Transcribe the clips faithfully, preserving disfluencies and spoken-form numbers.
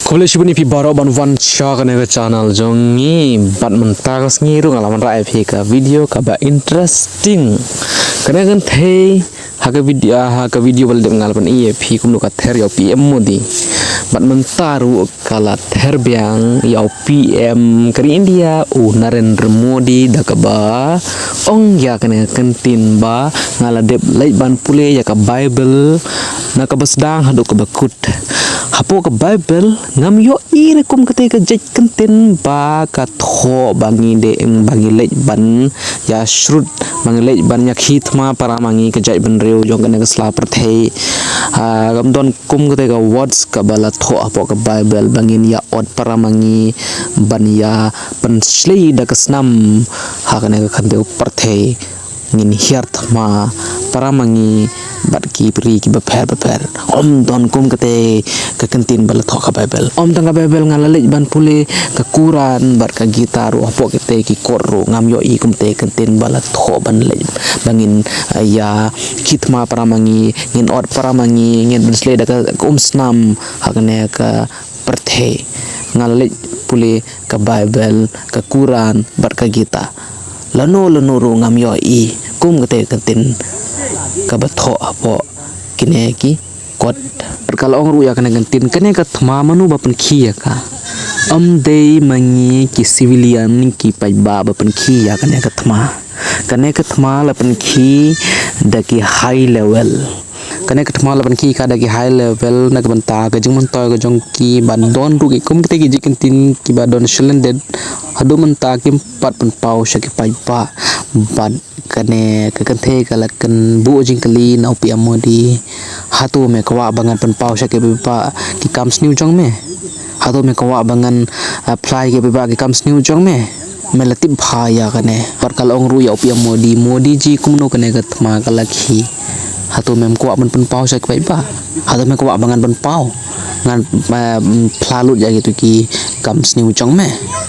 Khublei shibun ïa phi baroh ban wan sha kane ka channel jong ngi. Bad mynta ka sngi ruh nga la wanrah ïa phi ka video kaba interesting. Kane ka kynthei ha ka video, ha ka video ba la dep nga la pyni ïa phi kumno ka ther ïa u P M Modi. Bad mynta ruh ka la ther biang ïa u P M ka ri India u Narendra Modi da kaba ong ïa kane ka kyntien ba nga la dep leit ban pule ïa ka Bible na kaba sdang haduh kaba kut. Hapoh ka Bible ngam ïohi re kum kata ka jait kyntien ba ka thoh ba ngi dei ba ngi leit ban ïa shrut ba ngi leit ban ïa khie thma para ma ngi ka jaitbynriew jong kane ka sla pyrthei. Ah, ngam don kum kata ka words kaba la thoh hapoh ka Bible ba ngin ïa ot para ma ngi ban ïa pynshlei da ka snam ha kane ka khyndew pyrthei. Ngin hiar thma para ma ngi bad ki ri kiba pher bapher. Ym don kum kata ka kyntien ba la thoh ka Bible. Ym tang ka Bible nga la leit ban pule ka Quran bad ka Gita ruh hapoh kata ki kot ruh ngam ïohi kum kata ka kyntien ba la thoh ban leit ba ngin, ah, ïa khie thma para ma ngi, ngin ot para ma ngi, ngin pynshlei da ka, ka um snam ha kane ka pyrthei. Nga la leit pule ka Bible, ka Quran bad ka Gita. Lano lano ruh ngam ïohi kum kata ka kyntien kaba thoh hapoh kine ki kot. Bad ka la ong ruh ïa kane ka kyntien, kane ka thma mano ba pynkhie ïa ka? Ym dei ma ngi ki civilian ki paidbah ba pynkhie ïa kane ka thma. Kane ka thma la pynkhie da ki high level. Kane ka thma la pynkhie ka da ki high level na ka bynta ka jingmyntoi ka jong ki ba don ruh ki kum kita ki jait kyntien kiba don shalended haduh mynta kim pat pynpaw sha ki paidbah. Bad kane ka kynthei ka la kynbuh jingkylli na u P M Modi, hato me kwah ba ngan pynpaw sha ki paidbah ki kam sniew jong me? Hato me kwah ba ngan, ah, phla ïa ki paidbah ki kam sniew jong me? Me la tip bha ïa kane. Bad ka la ong ruh ïa u P M Modi, Modi ji kumno kane ka thma ka la khie? Hato mem kwah ban pynpaw sha ki paidbah? Hato me kwah ba ngan pynpaw, ngan, eh, phla lut ïa kitu ki kam sniew jong me?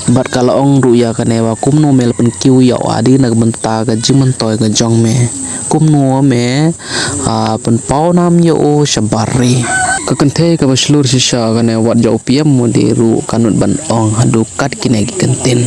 Bad ka la ong ruh ïa kane ba kumno me la pynkiew ïa u Adi na ka bynta ka jingmyntoi ka jong me? Kumno me, ah, pynpaw nam ïa u shabar ri? Ka kynthei kaba shlur shisha kane wat jong u P M Modi ruh ka nud ban ong haduh kat kine ki kyntien.